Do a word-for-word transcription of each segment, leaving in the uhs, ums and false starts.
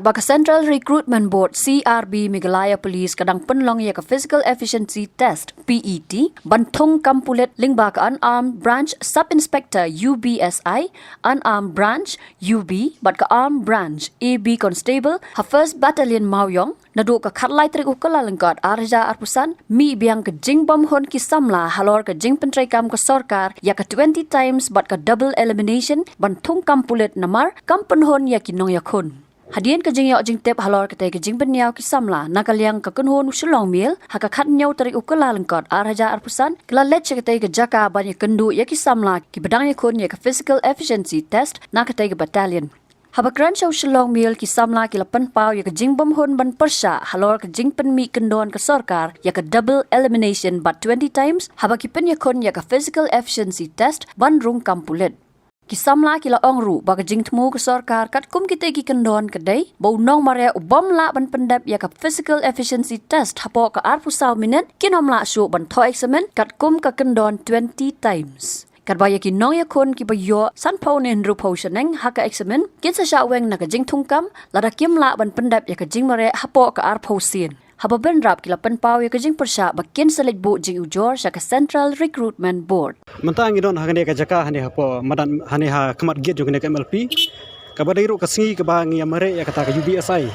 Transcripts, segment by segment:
Ba ka Central Recruitment Board, C R B, Meghalaya Police ka dang pynlong ïa ka Physical Efficiency Test, P E T, ban thung kam pulit lyngba ka Unarmed Branch Sub Inspector, U B S I, Unarmed Branch, U B, bad ka Armed Branch, A B Constable, ha First Battalion Mawiong, naduh ka khatlai tarik u Kyllalyngkot ar hajar arphew san, mih biang ka jingbymhun ki samla halor ka jingpyntreikam ka sorkar ïa ka twenty times bad ka double elimination ban thung kam pulit namar kam pynhun ïa ki nongïakhun. Hadien ka jingïoh jingtip halor katei ka jingpynïaw ki samla, na ka liang ka kynhun u Shillong Mail, ha ka khathynñiew tarik u Kyllalyngkot ar hajar arphew san, ka la leit sha katei ka jaka ban ïakynduh ïa ki samla kiba dang ïakhun ïa ka Physical Efficiency Test na katei ka battalion. Haba kren sha u Shillong Mail, ki samla ki la pynpaw ïa ka jingbymhun ban pyrshah halor ka jingpynmih kyndon ka sorkar ïa ka double elimination bad twenty times haba ki pynïakhun ïa ka Physical Efficiency Test ban rung kam pulit. Ki samla ki la ong ruh ba ka jingthmu ka sorkar katkum kitei ki kyndon ka dei ba u nongmareh u bym lah ban pyndep ïa ka Physical Efficiency Test hapoh ka arphew saw minit, kin ym lah shuh ban thoh eksamin katkum ka kyndon twenty times. Katba ïa ki nongïakhun kiba ïoh sanphew ne hynriewphew shaneng ha ka eksamin, kin sa shah weng na ka jingthung kam lada kim lah ban pyndep ïa ka jingmareh hapoh ka arphew sien. Haba bynrap ki la pynpaw ïa ka jingpyrshah ba kin sa leit buh jingujor sha ka Central Recruitment Board. Mynta ngi don ha kane ka jaka hangne hapoh madan, hangne ha khmat gate jong kane ka M L P, kaba dei ruh ka sngi kaba ngi ïa mareh ïa kata ka U B S I.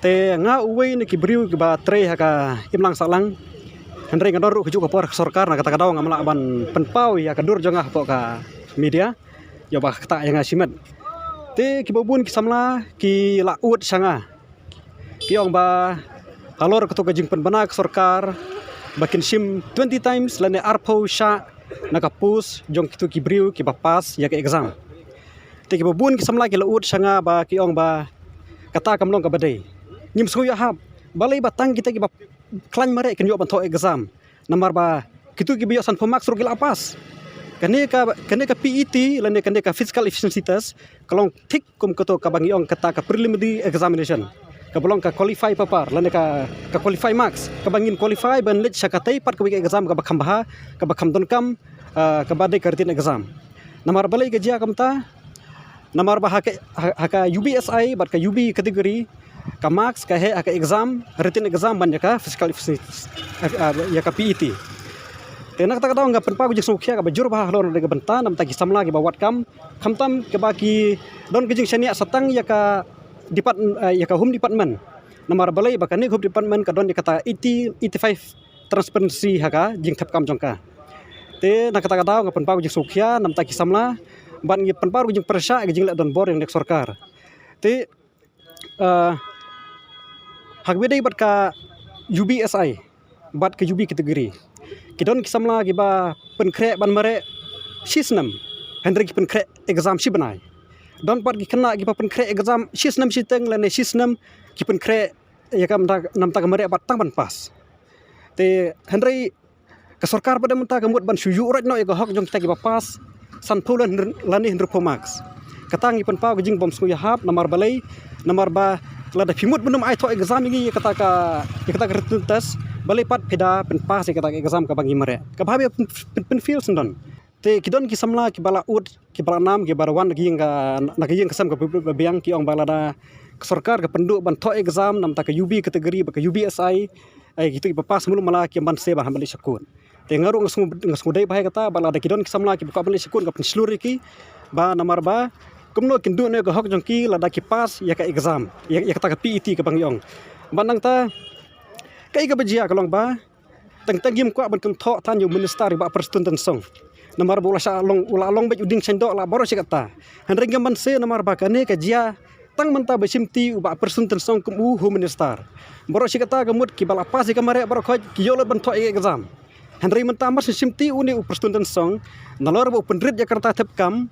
Te nga uwei na ki briew kiba trei ha ka imlang sahlang. Hynrei nga don ruh kajuh ka por ka sorkar, na kata ka daw ngam lah ban pynpaw ïa ka dur jong nga hapoh ka media, ïa ba kata ïa nga shimet. Te kiba bun ki samla ki la ud sha nga, ki ong ba halor kato ka jingpynbna ka sorkar ba kin shim twenty times lane arphew shah na ka post jong kito ki briew kiba pass ïa ka exam. Te kiba bun ki samla ki la ud sha nga ba ki ong ba kata kam long kaba dei. Ngim sngew ïahap. Balei ba tang kita kiba khlaiñ mareh kin ïoh ban thoh exam? Namar ba kito kiba ïoh sanphew marks ruh ki la pass. Kane ka, kane ka P E T lane kane ka Physical Efficiency Test ka long thik kum kato kaba ngi ong kata ka preliminary examination, kaba long ka qualify paper lane ka, ka qualify marks, kaba ngin qualify ban leit sha katei pat kawei ka exam kaba kham bha, kaba kham donkam, ah, kaba dei ka written exam. Namar balei ka jia kumta? Namar ba ha ka, ha, ha ka U B S I bad ka U B category, ka marks ka heh ha ka exam, written exam, ban ïa ka physical, ah, ah, ïa ka P E T. Te na kata ka daw nga pynpaw ka jingsngewkhia kaba jur bha halor kane ka bynta, namar ki samla kiba wad kam, khamtam kiba ki don ka jingshaniah sa tang ïa ka depart-, ah, ïa ka Home Department. Namar balei ba kane ka Home Department ka don ïa kata eighty, eighty-five transparency ha ka jingthep kam jong ka. Te na kata ka daw nga pynpaw ka jingsngewkhia namar ki samla, bad ngi pynpaw ka jingpyrshah ka jingleh donbor ïa ka sorkar. Te, ah, ha kaba ïadei bad ka U B S I bad ka U B category, ki don ki samla kiba pynkhreh ban mareh shisnem, hynrei ki pynkhreh exam shi bnai. Don pat ki khynnah kiba pynkhreh exam shisnem shiteng lane shisnem, ki pynkhreh ïa ka namar, namar ka mareh bad tang ban pass. Te hynrei ka sorkar pat mynta ka mut ban shu ïuh rait noh ïa ka hok jong kita kiba pass sanphew lane hynriew, lane hynriewphew marks. Kata ngi pynpaw ka jingbym sngew ïahap, namar balei, namar ba lada phi mut ban ym ai thoh exam ïa ngi ïa kata ka, ïa kata ka written test, balei pat phi da pynpass ïa kata ka exam kaba ngi mareh? Kaba hap ïa pyn, pyn, pyn fail sngewdon. Te ki don ki samla kiba la ud, kiba la nam, kiba la wan na ka ïing ka, na ka ïing ka sem kaba biang, ki ong ba lada ka sorkar ka pynduh ban thoh exam namar ka U B category bad ka U B S I, eh, kito kiba pass mulu mala kim banse ban hap ban leit sha kut. Te nga ruh nga sngew, nga sngew dei bha ïa kata, ba lada ki don ki samla kiba kwah ban leit sha kut, nga pynshlur ïa ki ba namar ba kumno kin duh noh ïa ka hok jong ki lada ki pass ïa ka exam, ïa, ïa kata ka P E T kaba ngi ong. Bad nangta kaei kaba jia ka long ba teng teng ngim kwah ban kynthoh than ïa u minister, ïa u Bah Prestone Tynsong. Namar ba u la shah long, u la long beit u dieng shain doh la baroh shi katta. Hynrei ngim banse namar ba kane ka jia tang mynta ba shimti u Bah Prestone Tynsong kum u Home Minister. Baroh shi katta ka mut kiba la pass ïa ka mareh baroh khoit ki ïoh lut ban thoh ïa ka exam. Hynrei mynta mar shu shimti une u Prestone Tynsong, nalor ba u pynrit ïa ka rta thep kam,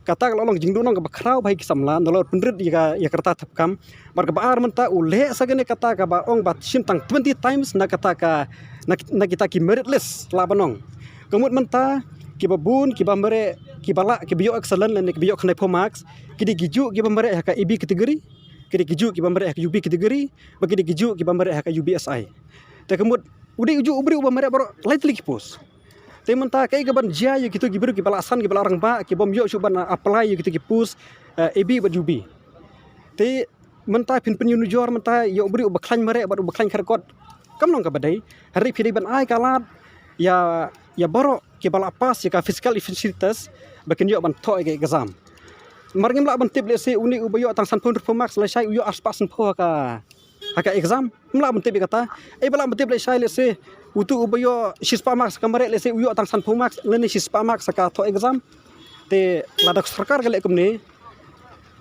kata ka la long jingduhnong kaba khraw bha ïa ki samla, nalor pynrit ïa ka, ïa ka rta thep kam. Bad kaba ar mynta u leh sa kane kata kaba ong ba shim tang twenty times na kata ka, na, na kita ki merit list lah ban ong. Ka mut mynta kiba bun, kiba mareh, kiba lah, kiba ïoh excellent lane kiba ïoh khyndai phew marks, ki dei kijuh kiba mareh ha ka A B category, ki dei kijuh kiba mareh ha ka U B category, bad ki dei kijuh kiba mareh ha ka U B S I. Te ka mut u dei ujuh u briew uba mareh baroh lai tylli ki post. Te mynta kaei kaban jia ïa kito ki briew kiba la san, kiba la rangbah, ki bym ïoh shuh ban apply ïa kito ki post, eh, A B bad U B? Te Mynta phin pynïoh nujor mynta ïa u briew uba khlaiñ mareh bad uba khlaiñ kharkot. Kam long kaba dei. Hynrei phi dei ban ai ka lad ïa, ïa baroh kiba la pass ïa ka physical efficiency test ba kin ïoh ban thoh ïa ka exam. Mar ngim lah ban tip lehse une uba ïoh tang sanphew hynriewphew marks lashai u ïoh arspah sanphew ha ka, ha ka exam. Ngim lah ban tip ïa kata. Ei ba lah ban tip lashai lehse utu uba ïoh shispah marks ha ka mareh lehse u ïoh tang sanphew marks lane shispah marks ha ka thoh exam. Te lada ka sorkar ka leh kumne,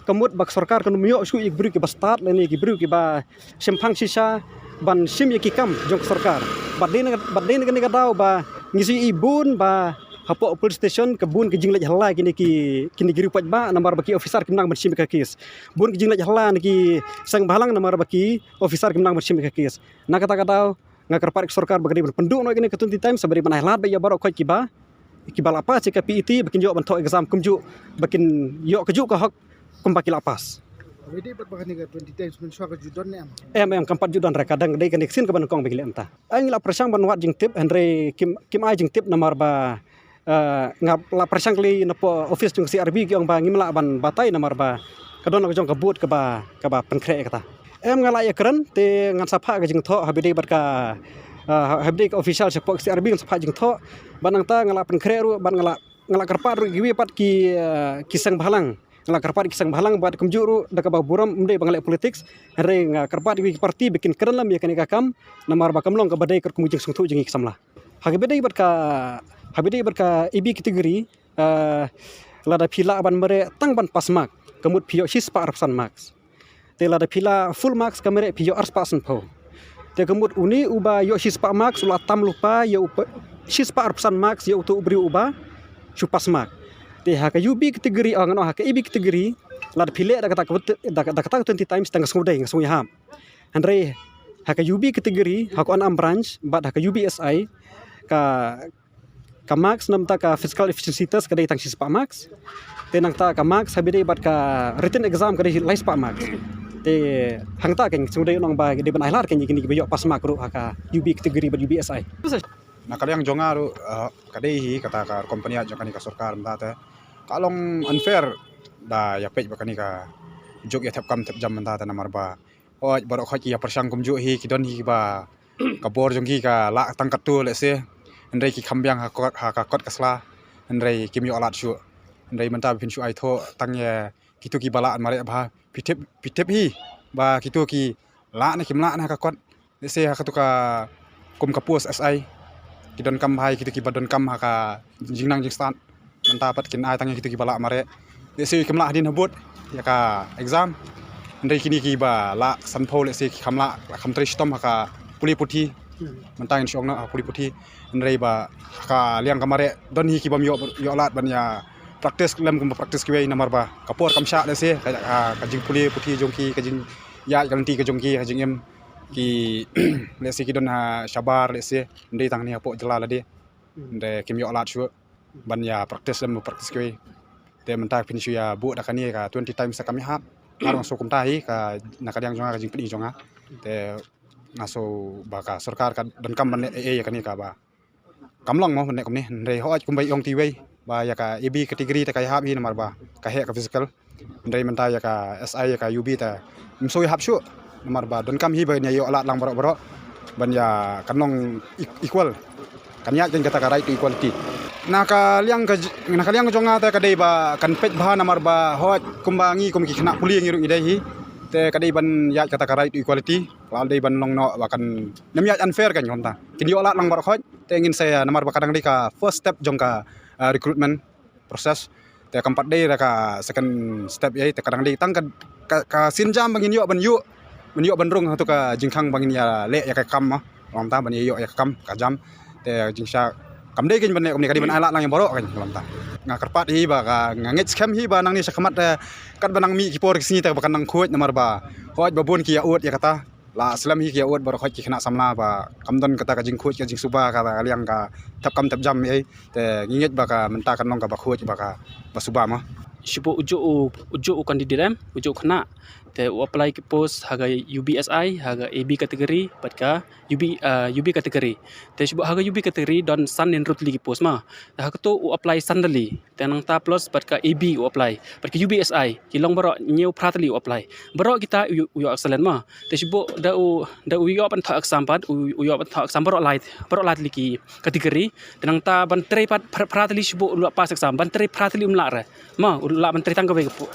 ka mut ba ka sorkar kan ym ïoh shuh ïa ki briew kiba stad lane ki briew kiba shemphang shisha ban shim ïa ki kam jong ka sorkar. Bad dei na, bad dei na kane ka daw ba ngi shu ïohi bun ba hapoh police station ka bun ka jingleit halla kine ki, kine ki riewpaidbah namar ba ki officer kim nang ban shim ïa ka case. Bun ka jingleit halla na ki seng bhalang namar ba ki officer kim nang ban shim ïa ka case. Na kata ka daw nga kyrpad ïa ka sorkar ba ka dei ban pynduh noh ïa kane ka twenty times, ba dei ban ai lad beit ïa baroh khoit kiba, kiba la pass ïa ka P E T ba kin ïoh ban thoh exam kumjuh, ba kin ïoh kajuh ka hok kumba ki la pass. Wi dei bad ba kane ka twenty times mynshuwa ka ju don ne em? Em, em, kam pat ju don re, ka dang dei kane ka sien kaba nyngkong ba ngi leh mynta. Ai ngi la pyrshang ban wad jingtip, hynrei kim, kim ai jingtip namar ba, eh, nga la pyrshang kylli napoh office jong ka C R B ki ong ba ngim lah ban batai namar ba ka don la ka jong ka booth kaba, kaba pynkhreh ïa kata. Em, nga la ïakren te ngan sa phah ka jingthoh ha ba ïadei bad ka, ah, ha ba ïadei ka official shapoh ka C R B ngan sa phah jingthoh. Bad nangta nga la pynkhreh ruh bad nga la, nga la kyrpad ruh kiwei pat ki, ah, ki seng bhalang. Nga la kyrpad ki seng bhalang bad kumjuh ruh da kaba burom ym dei ba nga leh politics. Hynrei nga kyrpad kiwei ki party ba kin kren lem ïa kane ka kam namar ba kam long kaba dei katkum ka jingsngewthuh jong ngi ki samla. Ha kaba ïadei bad ka, ha kaba ïadei bad ka A B category, ah, lada phi lah ban mareh tang ban pass mark ka mut phi ïoh shispah arphew san marks. Te lada phi lah full marks ka mareh phi ïoh arspah sanphew. Te ka mut une uba ïoh shispah marks u la tam lypa ïa u pa-, shispah arphew san marks ïa uto u briew uba shu pass mark. Te ha ka U B category, ah, ngan ong ha ka A B category, lada phi leh da kata ka, da, da kata ka twenty times te nga sngewdei, nga sngew ïahap. Hynrei ha ka U B category, ha ka unarmed branch bad ha ka U B S I, ka, ka marks namar ka physical efficiency test ka dei tang shispah marks. Te nangta ka marks ha ba ïadei bad ka written exam ka dei laispah marks. Te hangta kein sngewdei nong ba dei ban ai lad kein ïa kine kiba ïoh pass mark ruh ha ka U B category bad U B S I. Na ka liang jong nga ruh, eh, ka dei hi kata ka rukom pynïaid jong kane ka sorkar mynta te ka long unfair da ïa peit ba kane ka juk ïa thep kam thep jam mynta te namar ba hooid baroh khoit ki ïa pyrshang kumjuh hi, ki don hi kiba ka bor jong ki ka lah tang katto lehse, hynrei ki kham biang ha kot, ha ka kot ka sla, hynrei kim ïoh lad shuh. Hynrei mynta ba phin shu ai thoh tang ïa kito kiba lah mareh bha, phi tip, phi tip hi ba kito ki lah ne kim lah ne ha ka kot. Lehse ha kato ka kum ka post S I ki donkam bha ïa kito kiba donkam ha ka jingnang jingstad. Mynta pat kin ai tang ïa kito kiba lah mareh. Lehse kim lah hadien habud ïa ka exam. Hynrei kine kiba lah sanphew lehse ki kham lah, kham trei shitom ha ka pule puthi. Mynta ngin shu ong noh ha pule puthi. Hynrei ba ha ka liang ka mareh don hi kibym ïoh, ïoh lad ban ïa practice lem kumba practice kiwei namar ba ka por kam shah lehse ka, ka, ka jingpule puthi jong ki, ka jingïaid ka lynti ka jong ki, ka jingim ki lehse ki don ha shabar lehse. Hynrei tang ne hapoh jylla lade. Hynrei kim ïoh lad shuh ban ïa practice lem practice kiwei. Te mynta phin shu ïa buh da kane ka twenty times sa kam ïahap. Nga ruh nga sngew kumta hi ka na ka liang jong nga ka jingpyni jong nga. Te nga sngew ba ka sorkar ka donkam ban leh ei ei ïa kane kaba kam long mo ban leh kumne. Hynrei hooid kumba i ong ti wei ba ïa ka A B category te ka ïahap hi namar ba ka heh ka physical. Hynrei mynta ïa ka S I ïa ka U B te ym sngew ïahap shuh namar ba donkam hi ban ïa ïoh lad lang baroh baroh ban ïa kan long e-, equal. Kan ïaid kan kata ka right to equality. Na ka liang ka j-, na ka liang jong nga te ka dei ba kan peit bha namar ba hooid kumba ngi kum ki khynnah pule ngi ruh ngi dei hi. Te ka dei ban ïaid kata ka right to equality. Ka la dei ban long noh ba kan nym ïaid unfair kan kumta. Kin ïoh lad lang baroh khoit. Te ngin sa ïa namar ba ka dang dei ka first step jong ka, ah, recruitment process. Te kam pat dei da ka second step ei, te ka dang dei tang ka, ka, ka sienjam ba ngin ïoh ban ïoh, ban ïoh ban rung ha tu ka jingkhang ba ngin ïa leh ïa ka kam ma. Ong ta ban ïa ïoh ïa ka kam ka jam. Te jingshisha kam dei kein ban leh kumne, ka dei ban ai lad lang ïa baroh kein ong ta. Nga kyrpad hi ba ka, nga ngeit skhem hi ba nangne sha khmat te katba nang mih ki por ki sngi te ba kan nang khuid namar ba hooid ba bun ki ïa ud ïa kata. La slem hi ki ïa ud baroh khoit ki khynnah samla ba kam don kata ka jingkhuid ka jingsuba ka liang ka thep kam thep jam ei. Te ngi ngeit ba ka mynta kan long kaba khuid ba ka ba suba ma. Shu buh ujuh u, ujuh u candidate em, ujuh u khynnah. Te u apply ki post ha ka U B S I, ha ka A B category, bad ka U B, ah, U B category. Te shu buh ha ka U B category don san ne hynriew tylli ki post ma. Te ha kato u apply san tylli. Te nangta plus bad ka A B u apply. Bad ka U B S I, ki long baroh hynñiew phra tylli u apply. Baroh kita u, u ïoh excellent ma. Te shu buh da u, da u ïoh ban thoh exam pat, u, u ïoh ban thoh exam baroh lai, baroh lai tylli ki category. Te nangta ban trei pat phra, phra tylli shu buh u lah pass exam, ban trei phra tylli um lah re. Ma, u lah ban trei tang kawei ka po-,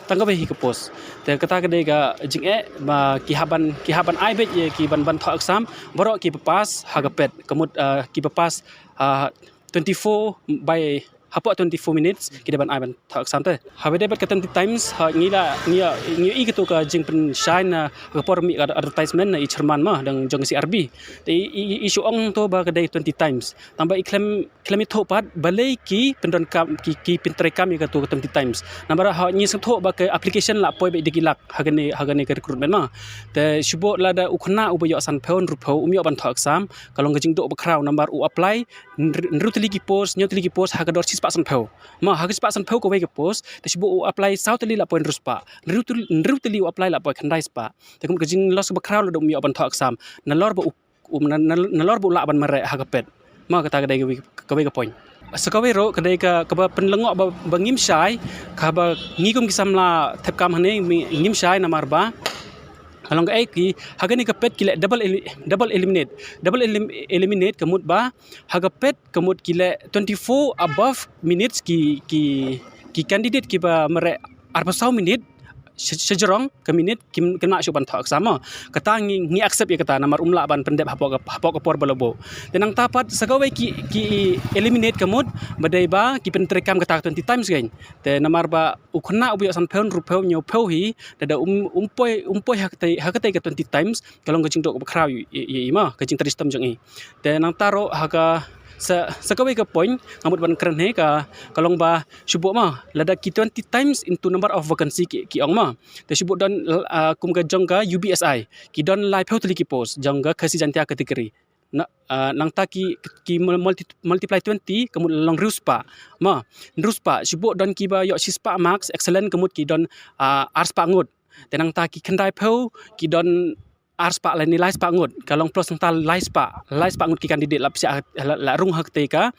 tang kawei hi ka post. Te kata ka dei ka jingeh, ba ki hap ban, ki hap ban ai beit ïa ki ban, ban thoh exam, baroh kiba pass ha ka pet, ka mut, ah, kiba pass, ah, twenty-four by, hapoh twenty-four minutes, ki dei ban ai ban thoh exam te. Haba dei bad ka twenty times, ha, ngi la, ngi, ngi i kato ka jingpynshai na ka por mih ka advertisement na i chairman ma, dang jong ka C R B. Te i, i, i shu ong to ba ka dei twenty times. Tang ba i khlem, khlem i thoh pat, balei ki pyndonkam, ki, ki pyntreikam ïa kato ka twenty times. Namar ha ngi sngewthuh ba ka application la poi beit da ki lak, ha kane, ha kane ka recruitment ma. Te shu buh lada u khynnah uba ïoh sanphew, hynriewphew, um ïoh ban thoh exam, ka long ka jingduh bakhraw namar u apply, hynriew, hynriew tylli ki post, hynñiew tylli ki post, ha ka dor shispah sanphew. Ma, ha ka shispah sanphew kawei ka post, te shu buh u apply saw tylli la poi hynriew spah. Hynriew tyl-, hynriew tylli u apply la poi khyndai spah. Te kum ka jingloss bakhraw lada um ïoh ban thoh exam. Nalor ba u, u, na, na, nalor ba u lah ban mareh ha ka pet. Ma kata ka dei kawei, kawei ka point. Sa kawei ruh ka dei ka, kaba pynlyngngoh ba, ba ngim shai, kaba ngi kum ki samla thep kam hangne, ngi, ngim shai namar ba ka long kaei ki, ha kane ka pet ki leh double eli-, double eliminate. Double elim-, eliminate ka mut ba, ha ka pet ka mut ki leh twenty-four above minutes ki, ki, ki candidate kiba mareh arphew saw minute, sha, shajrong ka minute, kim, kim lah shuh ban thoh exam ma. Kata ngi, ngi accept ïa kata namar um lah ban pyndep hapoh ka, hapoh ka por ba la buh. Te nangta pat sa kawei ki, ki eliminate ka mut, ba dei ba, ki pyntreikam kata ka twenty times kein. Te namar ba, u khynnah uba ïoh sanphew, hynriewphew, hynñiewphew hi, te da um, um poi, um poi ha katei, ha katei ka twenty times, ka long ka jingduh bakhraw ïa, ïa, ïa i ma, ka jingtrei shitom jong i. Te nangta ruh ha ka, sa, sa kawei ka point, nga mut ban kren hi ka, ka long ba, shu buh ma, lada ki twenty times into number of vacancy ki, ki ong ma. Te shu buh don, ah, kum ka jong ka U B S I, ki don laiphew tylli ki post, jong ka Khasi Jaintia category. Na, ah, nangta ki, ki mul-, multi-, multiply twenty, ka mut long hynriew spah. Ma, hynriew spah, shu buh don kiba ïoh shispah marks, excellent ka mut ki don, ah, ar spah ngut. Te nangta ki khyndaiphew, ki don ar spah lane lai spah ngut. Ka long plus nangta lai spah, lai spah ngut ki candidate la psiah, la, la rung ha katei ka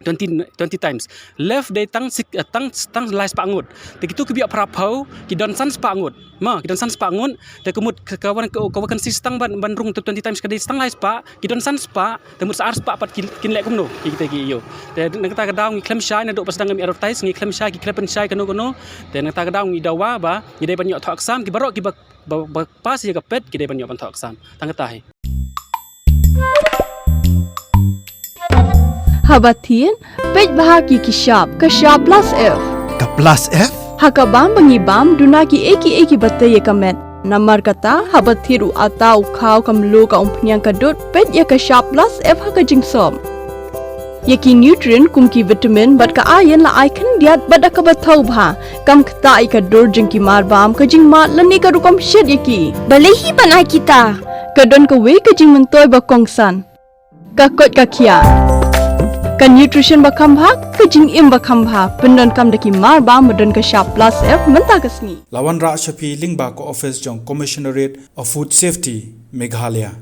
twenty, twenty times. Left dei tang sik-, eh, tang, tang lai spah ngut. Te kito kiba ïoh phraphew, ki don san spah ngut. Ma, ki don san spah ngut. Te ka mut ka, ka wan ka, ka vacancy sa tang ban, ban rung to twenty times ka dei sa tang lai spah, ki don san spah, te mut sa ar spah pat ki, kin leh kumno, ki, kita ki ïoh. Te na kata ka daw ngi khlem shai, naduh ba sdang ngim advertise, ngi khlem shai, ki khlem pynshai kano kano. Te na kata ka daw ngi dawa ba, ngi dei ban ïoh thoh exam, ki baroh kiba, ba, ba pass ïa ka pet, ki dei ban ïoh ban thoh exam. Tang kata hi. Haba thied, peit bha ïa ki shap, ka shap plus F. Ka plus F? Ha ka bam ba ngi bam, duna kiei kiei kiba tei ïa ka met. Namar kata, haba thied u atta u khaw ka mluh ka umphniang ka dud, peit ïa ka shap plus F ha ka jingsop. Ïa ki nutrient kum ki vitamin bad ka iron la ai khyndiat bad da kaba thaw bha. Kam ktah ïa ka dur jong ki marbam, ka jingmad lane ka rukom shet ïa ki. Balei hi ban ai kita? Ka don kawei ka jingmyntoi ba kongsan. Ka koit ka khiah. Ka nutrition ba kham bha, ka jingim ba kham bha. Pyndonkam da ki marbam ba don ka shap plus F mynta ka sngi. La wanrah sha phi lyngba ka office jong Commissionerate of Food Safety, Meghalaya.